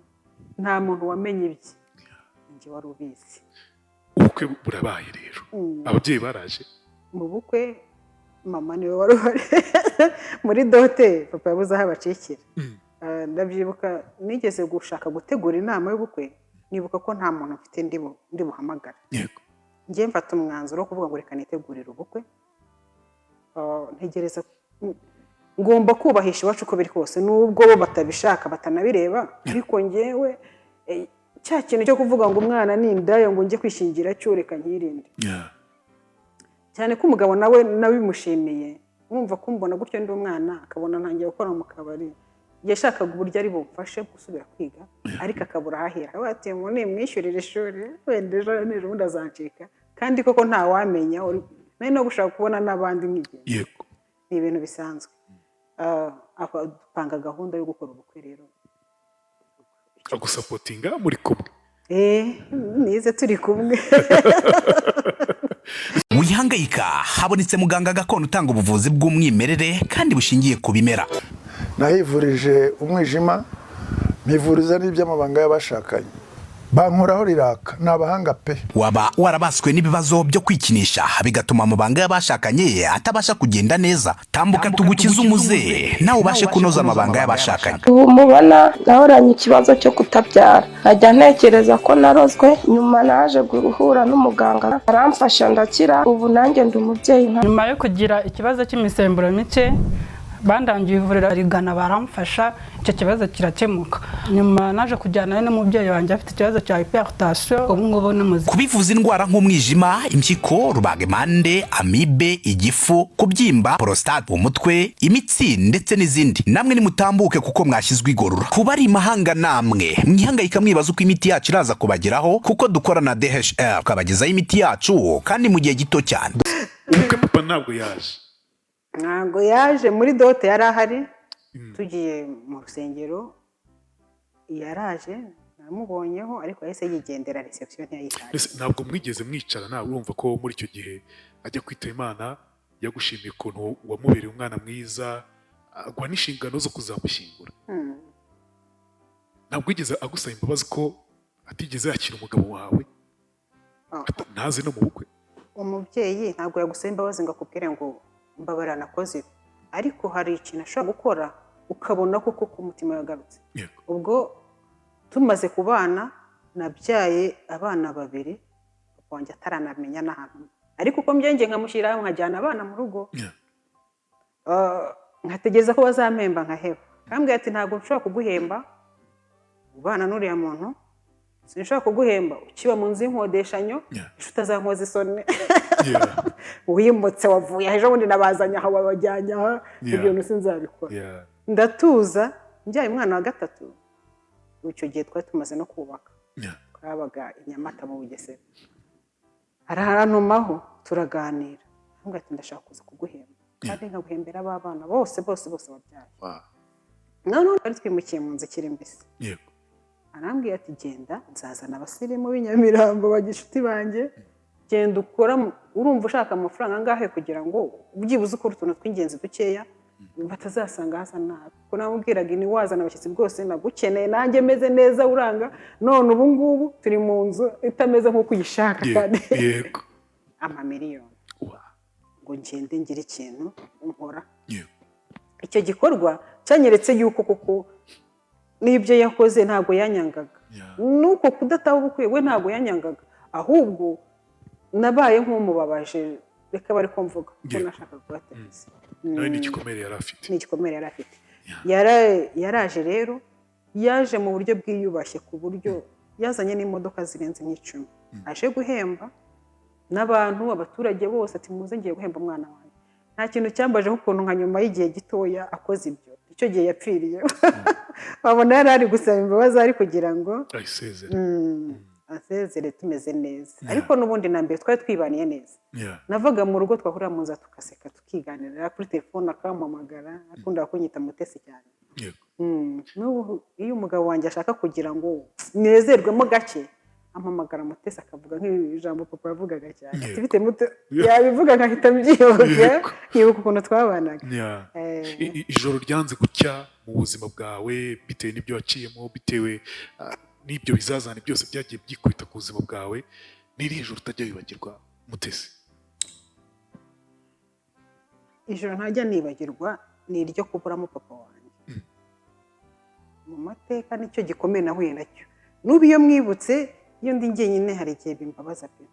nta muntu wamenye ibye, njye wari ubizi. Ubukwe burabaye rero, ababyeyi baraje? Mu bukwe mama niwe wari uhari. Muri dot papa yabuze aho abacikira. Ndabyibuka nigeze gushaka gutegura inama y'ubukwe, nibuka ko nta muntu mfite ndi buhamagara. Njye mfata umwanzuro wo kuvuga ngo reka nitegurire ubukwe. Ntegereza ngomba kubahisha iwacu uko biri kose, nubwo bo batabishaka batanabireba, ariko njyewe cya kintu cyo kuvuga ngo umwana ni indaya ngo njye kwishingira cyo, reka nkirinde. Cyane ko umugabo nawe nabimushimiye, wumva kumbona gutyo ndi umwana, akabona ntangiye gukora mu kabari, yashakaga uburyo ari bumfashe gusubira kwiga, ariko akabura ahahera. Aravuga ati ngo nimwishyurire ishuri wenda ejo n'ejo bundi azancika, kandi koko ntawamenya, nari no gushaka kubona n'abandi nkigenda. Ni ibintu bisanzwe. Dupanga gahunda yo gukora ubukwe rero. Agusupportinga muri kumwe? Nize turi kumwe. Wihangayika, habonetse muganga gakondo utanga ubuvuzi bw'umwimerere kandi bushingiye ku bimera. Nahivurije umwijima, mpivuriza n'iby'amabanga y'abashakanye, bankoraho riraka, ni abahanga pe. Waba warabaswe n'ibibazo byo kwikinisha bigatuma amabanga y'abashakanye atabasha kugenda neza? Tambuka tugukize umuze, nawe ubashe kunoza amabanga y'abashakanye. Ubu mubona nahoranye ikibazo cyo kutabyara, nkajya ntekereza ko narozwe. Nyuma naje guhura n'umuganga aramfasha ndakira, ubu nanjye ndi umubyeyi nka Nyuma yo kugira ikibazo cy'imisemburo mike, bandangiye ivuriro rigana, baramfasha, icyo kibazo kirakemuka. Nyuma naje kujyana n'umubyeyi wanjye afite ikibazo cya hypertension, ubu ngubu ni muzima. Kubivuza indwara nk'umwijima, impyiko, rubagimpande, amibe, igifu, kubyimba, prostate, umutwe, imitsi ndetse n'izindi, namwe nimutambuke kuko mwashyizwe igorora. Kuba ari imahanga namwe mwihangayika mwibaza uko imiti yacu iraza kubageraho, kuko dukora na DHL tukabagezaho imiti yacu kandi mu gihe gito cyane. Ubukwe papa ntabwo yaje? Ntabwo yaje. Muri dot yari ahari, tugiye mu rusengero yaraje, namubonyeho, ariko yahise yigendera, reception ntiyayitaye. Mbese ntabwo mwigeze mwicara? Nawe urumva ko muri icyo gihe ajya kwitaba Imana yagushimiye ukuntu wamubereye umwana mwiza. Aguha n'inshingano zo kuzamushyingura. Ntabwo yigeze agusaba imbabazi ko atigeze yakira umugabo wawe, ntaze no mu bukwe? Umubyeyi ntabwo yagusaba imbabazi ngo akubwire ngo mbabarira nakoze ibi, ariko hari ikintu ashobora gukora ukabona koko ko umutima yagarutse. Ubwo tumaze kubana nabyaye abana babiri, papa wanjye ataranamenya n'ahantu, ariko uko mbyenge nkamushyira nkajyana abana mu rugo, nkategereza ko bazampemba nkaheba. Kambwira ati ntabwo nshobora kuguhemba ubana n'uriya muntu, sinshobora kuguhemba ukiba mu nzu y'inkodeshanyo, inshuti azankoza isoni, wimutse wavuye ejo bundi nabazanye aha wabajyanye aha, ibyo bintu sinzabikora. Ndatuza, mbyaye umwana wa gatatu, icyo gihe twari tumaze no kubaka, twabaga i Nyamata mu Bugesera. Arahantumaho turaganira, ambwira ati ndashaka kuza kuguhemba kandi nkaguhembera abana bose bose bose wabyaye. Noneho twari twimukiye mu nzu ikiri mbisi. Arambwira ati genda nzazana abasirimu b'Inyamirambo bagishuti banjye, genda ukora, urumva ushaka amafaranga angahe kugira ngo ubyibuze ukore utuntu tw'ingenzi dukeya batazasanga hasa nabi. Kuko namubwiraga ni wazana abashyitsi bwose nagukeneye nanjye meze neza uranga, none ubu ngubu turi mu nzu itameze nk'uko uyishaka kandi amamiliyoni ngo ngende ngire ikintu nkora. Icyo gikorwa cyanyeretse yuko koko n'ibyo yakoze ntabwo yanyangaga, nuko kudataha ubukwe we ntabwo yanyangaga, ahubwo nabaye nk'umubabaje, reka bari kumvuga ko nashaka kubateza. Nawe ni igikomere yari afite. Ni igikomere yari afite. Yaraje rero, yaje mu buryo bwiyubashye ku buryo yazanye n'imodoka zirenze nk'icumi, aje guhemba n'abantu, abaturage bose ati muze ngiye guhemba umwana wanjye. Nta kintu cyambaje nk'ukuntu nka nyuma y'igihe gitoya akoze ibyo, icyo gihe yapfiriye babona yari ari gusaba imbabazi ari kugira ngo asezere tumeze neza. Ariko n'ubundi na mbere twari twibaniye neza. Navaga mu rugo twahurira mu nzu tugaseka tukiganirira kuri telefone, akampamagara, akunda kunyita Mutesi cyane. N'ubu iyo umugabo wanjye ashaka kugira ngo nezerwemo gake, ampamagara Mutesi akavuga nk'ijambo papa yavugaga cyane, ati bite Mute, yabivuga nkahita mbyibuka, nkibuka ukuntu twabanaga. Ijoro ryanze gucya mu buzima bwawe bitewe n'ibyo waciyemo, bitewe n'ibyo bizazane byose byagiye byikubita ku buzima bwawe, n'iri joro utajya wibagirwa Mutesi? Ijoro ntajya nibagirwa ni iryo kuburamo papa wanjye. Mu mateka nicyo gikomeye nahuye nacyo. N'ubu iyo mwibutse, iyo ndi njyenyine hari igihe bimbabaza pe.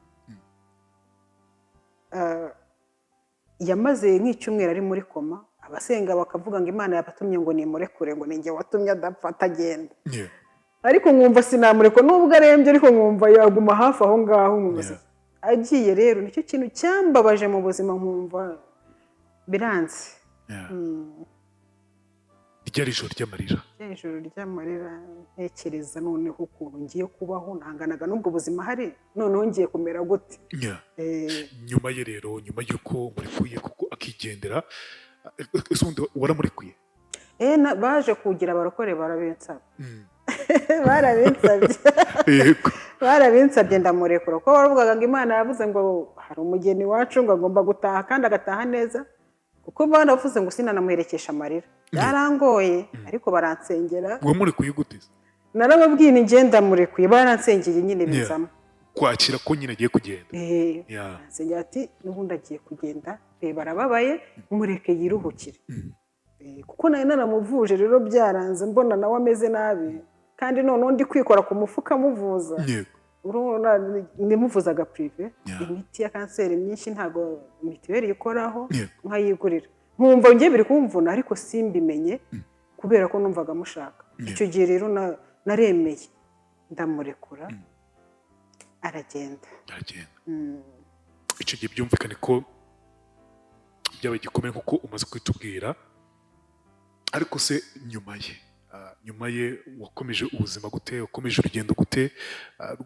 Yamaze nk'icyumweru ari muri koma, abasenga bakavuga ngo Imana yabatumye ngo nimurekure, ngo ninjye watumye adapfa atagenda. Ariko nkumva sinamureko nubwo arembye, ariko nkumva yaguma hafi aho ngaho. Agiye rero nicyo kintu cyambabaje mu buzima, nkumva biranze. Ryari ijoro ry'amarira. Ijoro ry'amarira, ntekereza noneho ukuntu ngiye kubaho, ntanganaga n'ubwo buzima hari, noneho ngiye kumera gute. Nyuma ye rero, nyuma y'uko murekuye kuko akigendera, ese ubundi waramurekuye? Baje kugira abarokore barabinsaba. Barabinsabye. Barabinsabye ndamurekura, kuko baravugaga ngo Imana yavuze ngo hari umugeni wacu ngo agomba gutaha kandi agataha neza, kuko baravuze ngo sinanamuherekesha amarira. Byarangoye ariko baransengera. Wamurekuye gute? Narababwiye ni njye ndamurekuye, baransengeye nyine bizamo. Kwakira ko nyine agiye kugenda. Baransengera ati n'ubundi agiye kugenda, reba arababaye, mureke yiruhukire. Kuko nari naramuvuje rero byaranze, mbona nawe ameze nabi, kandi noneho ndi kwikora ku mufuka muvuza. Ndimuvuzaga prive, imiti ya kanseri myinshi ntago mitiweli ikoraho, nkayigurira. Nkumva ngiye biri kumvuna ariko simbimenye kubera ko numvaga mushaka. Icyo gihe rero naremeye ndamurekura aragenda. Icyo gihe byumvikane ko byabaye igikomere kuko umaze kwitubwira. Ariko se nyuma ye wakomeje ubuzima gute, wakomeje urugendo gute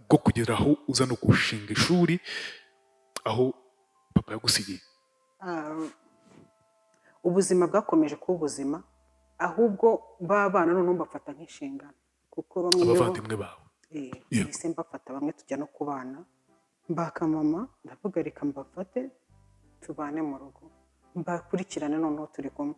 rwo kugera aho uza no gushinga ishuri aho papa yagusigiye? Ubuzima bwakomeje kuba ubuzima, ahubwo babana noneho mbafata nk'inshingano, kuko bamwe abavandimwe bawe ese mbafata bamwe tujya no kubana, mbaka mama ndavuga reka mbafate tubane mu rugo, mbakurikirane noneho turi kumwe.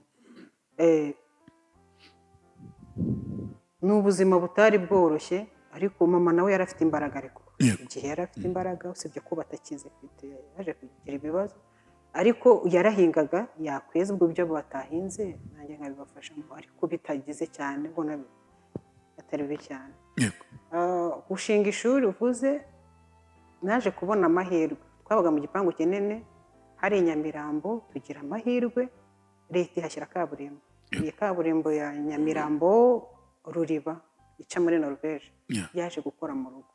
Ni ubuzima butari bworoshye, ariko mama nawe yari afite imbaraga, ariko igihe yari afite imbaraga, usibye ko batakizifite, yaje kugira ibibazo, ariko yarahingaga, yakweza ubwo ibyo batahinze nanjye nkabibafashamo, ariko bitagize cyane, mbona atari bibi cyane. Gushinga ishuri uvuze, naje kubona amahirwe. Twabaga mu gipangu kinini hari i Nyamirambo, tugira amahirwe leta ihashyira kaburimbo. Iyi kaburimbo ya Nyamirambo Ruriba ica muri Norvège yaje gukora mu rugo.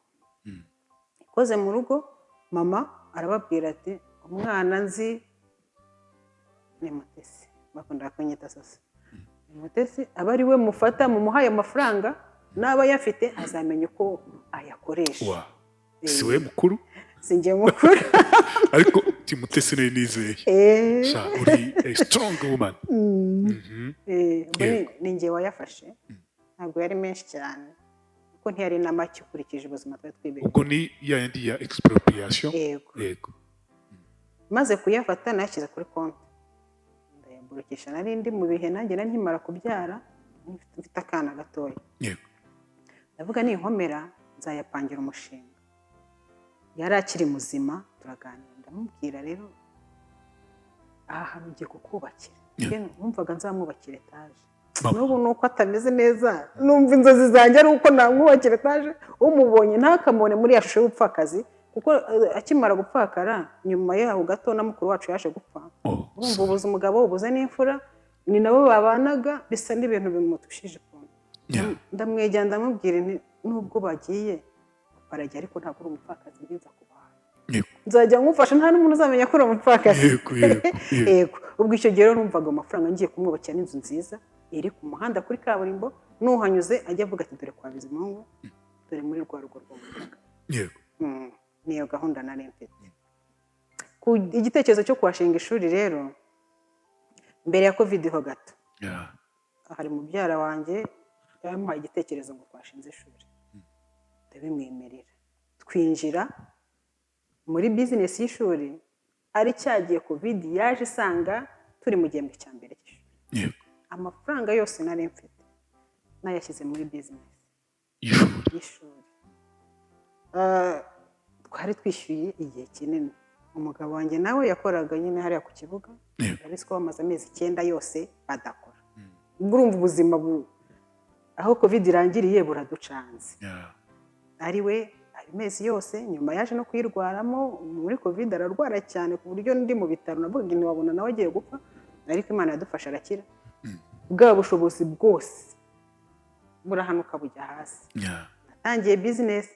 Ikoze mu rugo, mama arababwira ati umwana nzi ni Mutesi, bakunda kunyita sasa. Mutesi aba ari we mufata, mumuhaye amafaranga, naba yafite azamenya uko ayakoresha. Si we mukuru? Sinjye mukuru. Ariko Mutesi nayo nizeye. Sha uri a strong woman. Ni njye wayafashe. Ntabwo yari menshi cyane, kuko ntiyari na make ukurikije ubuzima twari twibereye. Ubwo ni ya yindi ya expropriation. Yego. Maze kuyafata nashyize kuri konti, ndayaburukisha. Nari ndi mu bihe nanjye nari nkimara kubyara, mfite akana gatoya. Yego. Ndavuga ninkomera nzayapangira umushinga. Yari akiri muzima, turaganira, ndamubwira rero aha hantu ngiye kukubakira. Numvaga nzamwubakira etaje. N'ubu nuko atameze neza, numva inzozi zanjye ari uko namwubakira etaje, umubonye ntakamubone muri ya shusho y'ubupfakazi, kuko akimara gupfakara nyuma yaho gato na mukuru wacu yaje gupfa. Urumva ubuze umugabo, ubuze n'imfura, ni nabo babanaga, bisa n'ibintu bimutushije ukuntu. Ndamwegera ndamubwira nti nubwo bagiye barajya, ariko ntabwo uri umupfakazi, nziza kubaha. Nzajya ngufasha, nta n'umuntu uzamenya ko uri umupfakazi. Yego. Ubwo icyo gihe rero numvaga amafaranga ngiye kumwubakira n'inzu nziza iri ku muhanda kuri kaburimbo, nuhanyuze ajya avuga ati dore kwa Bizimungu, dore muri rwa rugo rw'umutaka. Yego. Niyo gahunda nari mfite. Igitekerezo cyo kuhashinga ishuri rero mbere ya Covid ho gato. Hari mubyara wanjye yamuhaye igitekerezo ngo twashinze ishuri. Ndabimwemerera. Twinjira muri business y'ishuri, ari cyagiye Covid yaje isanga turi mu gihembwe cya mbere cy'ishuri. Yego. Amafaranga yose nari mfite nayashyize muri business y'ishuri. Twari twishyuye igihe kinini. Umugabo wanjye nawe yakoraga nyine hariya ku kibuga, urabizi ko bamaze amezi 9 yose badakora. Urumva ubuzima aho Covid irangiriye buraducanze. Ari we amezi yose, nyuma yaje no kuyirwaramo muri Covid, ararwara cyane ku buryo ndi mu bitaro navuga ntiwabona nawe agiye gupfa, ariko Imana yadufasha arakira. Bwa bushobozi bwose burahanuka bujya hasi. Natangiye business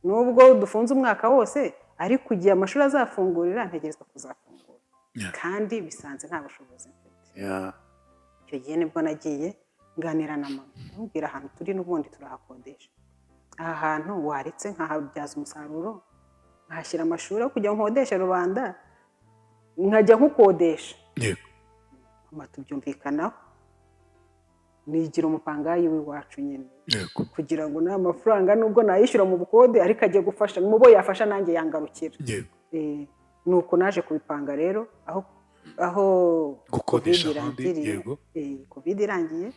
nubwo dufunze umwaka wose, ariko igihe amashuri azafungurira ntegerezwa kuzafungura. Kandi bisanze nta bushobozi mfite. Icyo gihe nibwo nagiye nganira na mama, ndamubwira ahantu turi n'ubundi turahakodesha. Aha hantu waretse nkahabyaza umusaruro, nkahashyira amashuri aho kujya nkodesha rubanda, nkajya nkukodesha. Yego. Mama tubyumvikanaho, nigira umupangayi w'iwacu nyine. Yego. Kugira ngo nta mafaranga nubwo nayishyura mu bukode, ariko ajye gufasha mu bo yafasha nanjye yangarukira. Yego. Nuko naje kubipanga rero aho gukodesha ahandi. Yego. Covid irangiye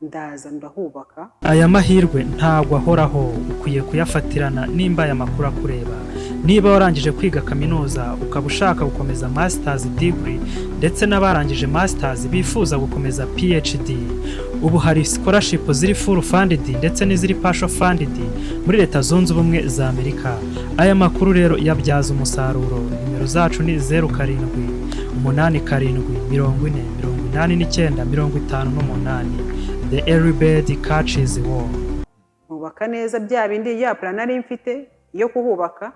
ndaza ndahubaka. Aya mahirwe ntabwo ahoraho, ukwiye kuyafatirana nimba aya makuru akureba. Niba warangije kwiga kaminuza ukaba ushaka gukomeza masters degree, ndetse n'abarangije masters bifuza gukomeza PhD, ubu hari scholarship ziri full funded ndetse n'iziri partial funded muri Leta Zunze Ubumwe za Amerika. Aya makuru rero yabyaza umusaruro. Nimero zacu ni 07 87 40 89 58. The early bird catches worm. Nubaka neza bya bindi ya plan nari mfite yo kuhubaka,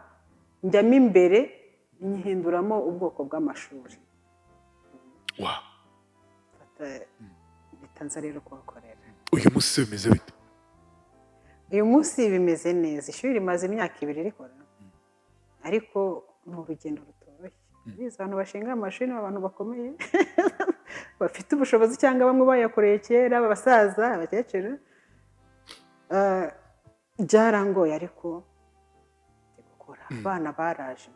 njyamo imbere nyihinduramo ubwoko bw'amashuri. Wow. Bitanza rero kuhakorera. Uyu munsi bimeze bite? Uyu munsi bimeze neza. Ishuri rimaze imyaka 2 rikora, ariko ni urugendo rutoroshye. Biza abantu bashinga amashuri ni abantu bakomeye bafite ubushobozi, cyangwa bamwe bayakoreye kera, abasaza, abakecuru. Byarangoye ariko gukora. Abana baraje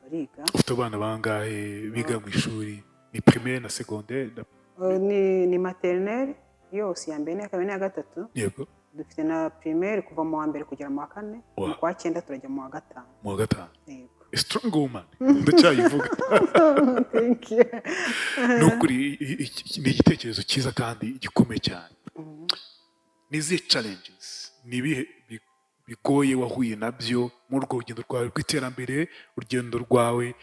bariga. Ufite abana bangahe biga mu ishuri? Ni primaire na secondaire? Ni maternelle yose, ya mbere n'iya kabiri n'iya gatatu. Dufite na primaire kuva mu wa mbere kugera mu wa kane. Mu kwa cyenda turajya mu wa gatanu. Mu wa gatanu. Yego. A strong woman, ndacyayivuga. Thank you. Ni ukuri ni igitekerezo cyiza kandi gikomeye cyane. Ni izihe challenges, ni ibihe bigoye wahuye nabyo muri urwo rugendo rwawe rw'iterambere, urugendo rwawe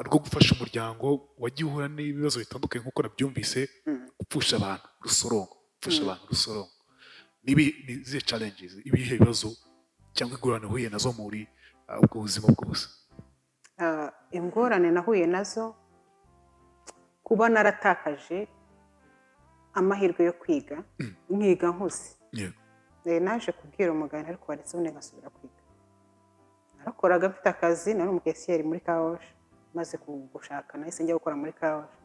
rwo gufasha umuryango? Wagiye uhura n'ibibazo bitandukanye nk'uko nabyumvise, gupfusha abantu rusorongo, gupfusha abantu rusorongo. Ni izihe challenges, ibihe bibazo cyangwa ingorane wahuye nazo muri ubwo buzima bwose? Ingorane nahuye nazo, kuba naratakaje amahirwe yo kwiga, nkiga nkuze. Naje kubwira umuganga, ariko waretse ubundi ngasubira kwiga. Narakoraga, mfite akazi, nari umukesiyeri muri car wash. Maze gushaka nahise njya gukora muri car wash.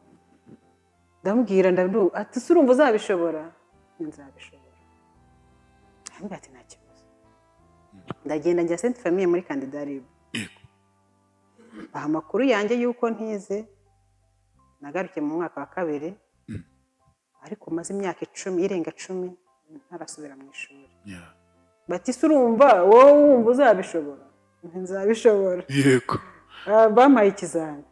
Ndamubwira, ndabu ati: "Se urumva uzabishobora?" Nti: "Nzabishobora." Arambwira ati: "Nta kibazo." Ndagenda njya Sainte Famille muri candidat libre, baha amakuru yanjye y'uko ntize, nagarukiye mu mwaka wa kabiri, ariko maze imyaka 10, irenga 10, ntarasubira mu ishuri. Bati: "Se urumva wowe wumva uzabishobora?" Nti: "Nzabishobora." Bampaye ikizami,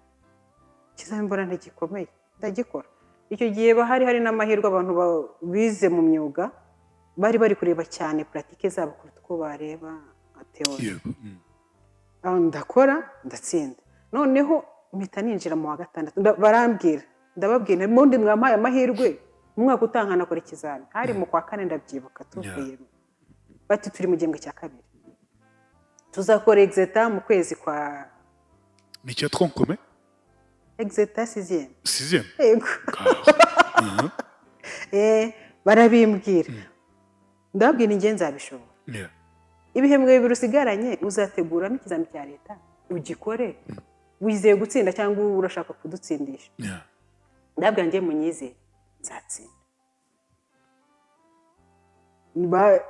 mbona ntigikomeye, ndagikora. Icyo gihe hari n'amahirwe, abantu bize mu myuga bari kureba cyane pratique zabo kuruta uko bareba théorie. Ndakora, ndatsinda. Noneho mpita ninjira mu wa gatandatu. Barambwira, ndababwira ubundi mwampaye amahirwe mu mwaka utaha nkanakora ikizami. Hari mu kwa kane, ndabyibuka, tuvuye. Bati: "Turi mu gihembwe cya kabiri, tuzakora exétat mu kwezi kwa" Ni icya tronc commun? Exétat sixième. Sixième. Yego. Barabimbwira, ndababwira ingenzi, nzabishobora. Ibihembwe bibiri usigaranye uzateguramo ikizami cya leta, ugikore wizeye gutsinda cyangwa urashaka kudutsindisha? Ndabwira njye munyizere, nzatsinda.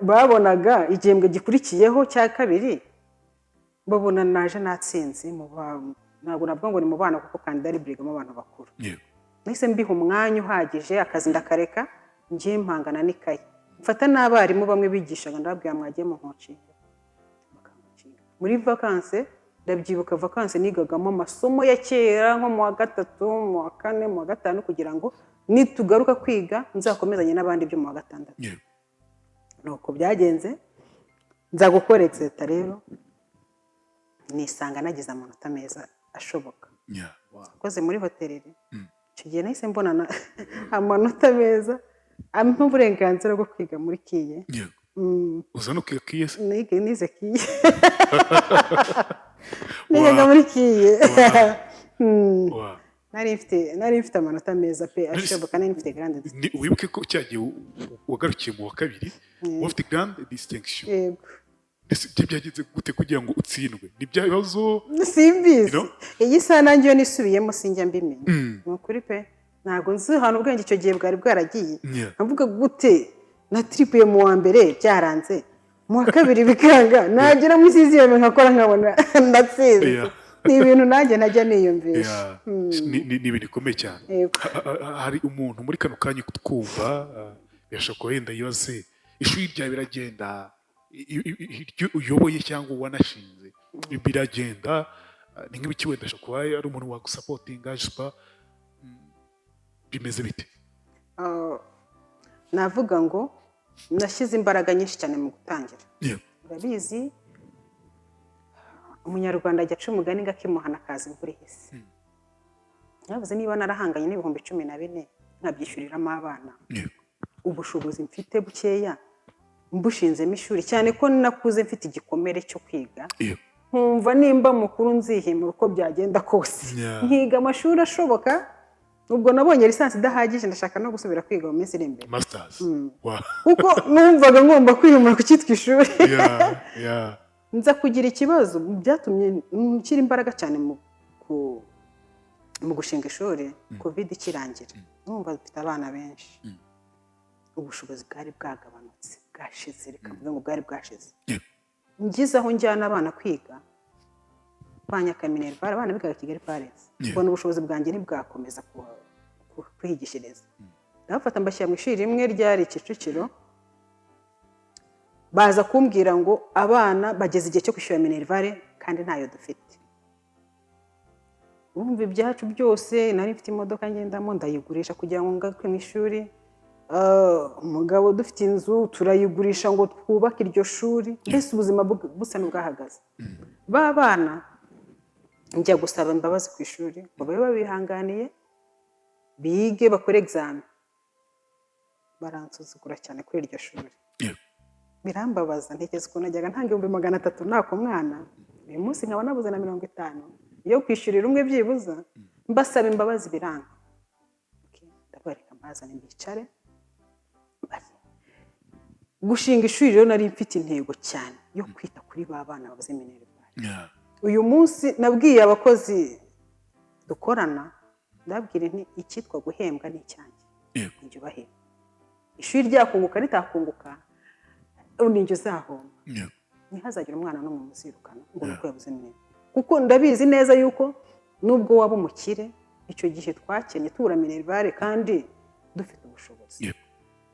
Babonaga igihembwe gikurikiyeho cya kabiri, babona naje natsinze. Ntabwo navuga ngo ni mu bana, kuko candidat libre yigamo abantu bakuru. Nahise mbiha umwanya uhagije, akazi ndakareka, ngiye mpangana n'ikayi, mfata n'abarimu bamwe bigishaga, ndababwira: "Mwagiye mu nkocinga?" Bakankocinga muri vacances. Ndabyibuka, vacances nigagamo amasomo ya kera, nko mu wa gatatu, mu wa kane, mu wa gatanu, kugira ngo nitugaruka kwiga nzakomezanye n'abandi byo mu wa gatandatu. Nuko byagenze, nza gukora exétat rero, nisanga nagize amanota meza ashoboka. Nakoze muri hôtellerie. Icyo gihe nahise mbona amanota meza ampa uburenganzira bwo kwiga muri KIE. Uza no kwiga KIE se? Nize KIE, nigaga muri KIE. Nari mfite amanota meza pe, ashoboka, nari mfite grande. Wibuke ko cya gihe wagarukiye mu wa kabiri wari ufite grande distinction. Yego. Ese ibyo byagenze gute kugira ngo utsindwe? Ni bya bibazo? Simbizi. You know? Iyi saha nanjye iyo nisubiyemo sinjya mbimenya. Ni ukuri pe, ntabwo nzi ahantu ubwenge icyo gihe bwari bwaragiye. Nkavuga gute natiripuye mu wa mbere byaranze, mu wa kabiri bikanga, nagera muri sixième nkakora nkabona ndatsinze. Ni ibintu nanjye ntajya niyumvisha. Ni ibintu bikomeye cyane. Hari umuntu muri kano kanya twumva, birashoboka wenda yibaze ishuri ryawe biragenda, iryo uyoboye cyangwa wanashinze biragenda, ni nk'ibiki wenda ashobora kuba ari umuntu wagusupportinga jipa, bimeze bite? Navuga ngo nashyize imbaraga nyinshi cyane mu gutangira. Urabizi, umunyarwanda ajya aca umugani ngo akimuhana akaza imvura ihise. Nyabuze niba narahanganye n'14,000 nkabyishyuriramo abana, ubushobozi mfite bukeya mbushinzemo ishuri, cyane ko nakuze mfite igikomere cyo kwiga, nkumva nimba mukuru nzihimura uko byagenda kose, nkiga amashuri ashoboka. Ubwo nabonye licence idahagije, ndashaka no gusubira kwiga mu minsi iri imbere. Masters. Kuko numvaga ngomba kwihimura ku cyitwa ishuri. Nza kugira ikibazo byatumye nshyira imbaraga cyane mu gushinga ishuri. Covid ikirangira, numva mfite abana benshi, ubushobozi bwari bwagabanutse, bwashize, reka mvuge ngo bwari bwashize. Ngize aho njyana abana kwiga, banyaka minerval, abana bigaga Kigali Parents, mbona ubushobozi bwanjye ntibwakomeza kwigishiriza. Ndabafata mbashyira mu ishuri rimwe ryari Kicukiro. Baza kumbwira ngo abana bageze igihe cyo kwishyura minerval kandi ntayo dufite. Urumva, ibyacu byose, nari mfite imodoka ngendamo, ndayigurisha kugira ngo ngaruke mu ishuri. Umugabo dufite inzu, turayigurisha ngo twubake iryo shuri. Mbese ubuzima busa n'ubwahagaze. Ba bana njya gusaba imbabazi ku ishuri ngo babe babihanganiye, bige, bakore examen. Baransuzugura cyane kuri iryo shuri, birambabaza. Ntekereza ukuntu najyaga ntanga 300,000 naka umwana, uyu munsi nkaba nabuze na 50 yo kwishyurira umwe byibuza. Mbasaba imbabazi biranga. Okay, ndavuga reka mbazane mbicare barye. Gushinga ishuri rero nari mfite intego cyane yo kwita kuri ba bana babuze minerval. Uyu munsi nabwiye abakozi dukorana, ndabwira nti icyitwa guhembwa ni icyanjye, njye ubahemba. Ishuri ryakunguka ritakunguka, ninjye uzahomba. Ntihazagire umwana n'umwe muzirukana ngo ni uko yabuze minerval, kuko ndabizi neza yuko nubwo waba umukire, icyo gihe twakennye tubura minerval kandi dufite ubushobozi.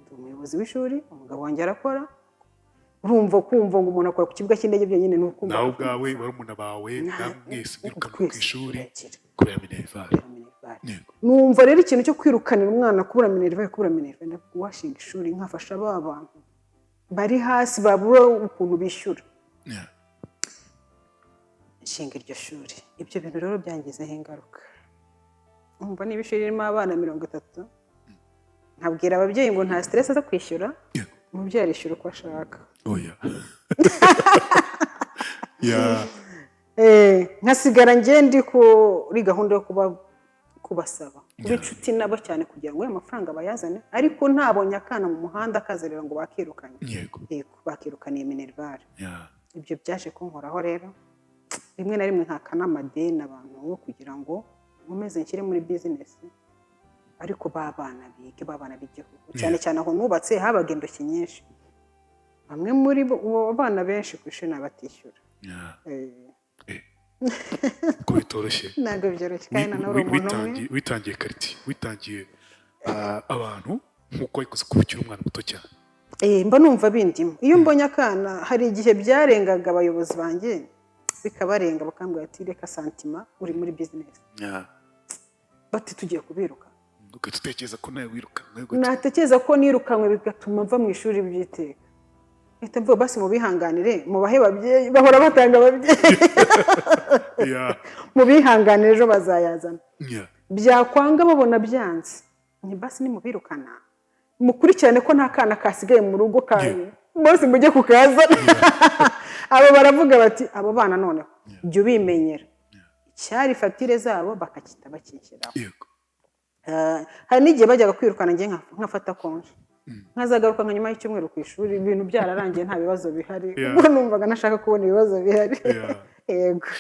Ndi umuyobozi w'ishuri, umugabo wanjye arakora. Urumva, kumva ngo umuntu akora ku kibuga cy'indege byonyine ni ukumva Nawe ubwawe, barumuna bawe, namwe mwese mwirukanwa ku ishuri kubera minerval. Numva rero ikintu cyo kwirukanira umwana kubura minerval, kubura minerval, ndavuga uwashinga ishuri nkafasha ba bantu bari hasi babura ukuntu bishyura. Nshinga iryo shuri. Ibyo bintu rero byangizeho ingaruka. Umva, niba ishuri ririmo abana 30, nkabwira ababyeyi ngo nta stress zo kwishyura, umubyeyi arishyura uko ashaka. Oya, yeah. Nkasigara njye ndi kuri gahunda yo kubasaba kuba inshuti nabo cyane kugira ngo ayo mafaranga bayazane, ariko ntabonye akana mu muhanda kazerera ngo bakirukanye. Yego, bakirukaniye minerval. Ibyo byaje kunkoraho rero, rimwe na rimwe nkaka n'amadeni abantu bo kugira ngo nkomeze nshyire muri business, ariko ba bana bige, ba bana b'igihugu. Cyane cyane aho nubatse habaga indushyi nyinshi. Bamwe muri bo, ubu abana benshi ku ishuri ni abatishyura. Ko bitoroshye. Ntabwo byoroshye, kandi noneho uri umuntu umwe. Witangiye quartier, witangiye abantu nk'uko wabikoze kuva ukiri umwana muto cyane. Mba numva bindimo. Iyo mbonye akana, hari igihe byarengaga abayobozi banjye, bikabarenga, bakambwira ati reka sentiment, uri muri business. Bati tugiye kubiruka. Ugahita utekereza ko nawe wirukanwe. Natekereza ko nirukanwe bigatuma mva mu ishuri by'iteka, mpita mvuga basi mubihanganire, mubahe babyeyi bahora batanga ababyeyi, mubihanganire, ejo bazayazana. Byakwanga, babona byanze, ni basi nimubirukana mukurikirane ko nta kana kasigaye mu rugo kanyu, bose mujye kukazana. Abo baravuga bati abo bana noneho jya ubimenyera icyari fagitire zabo bakakita bakishyiraho. Hari n'igihe bajyaga kwirukana njye nkafata congé, nkazagaruka nka nyuma y'icyumweru ku ishuri ibintu byararangiye, nta bibazo bihari. Ubwo numvaga nashaka kubona ibibazo bihari. Yego.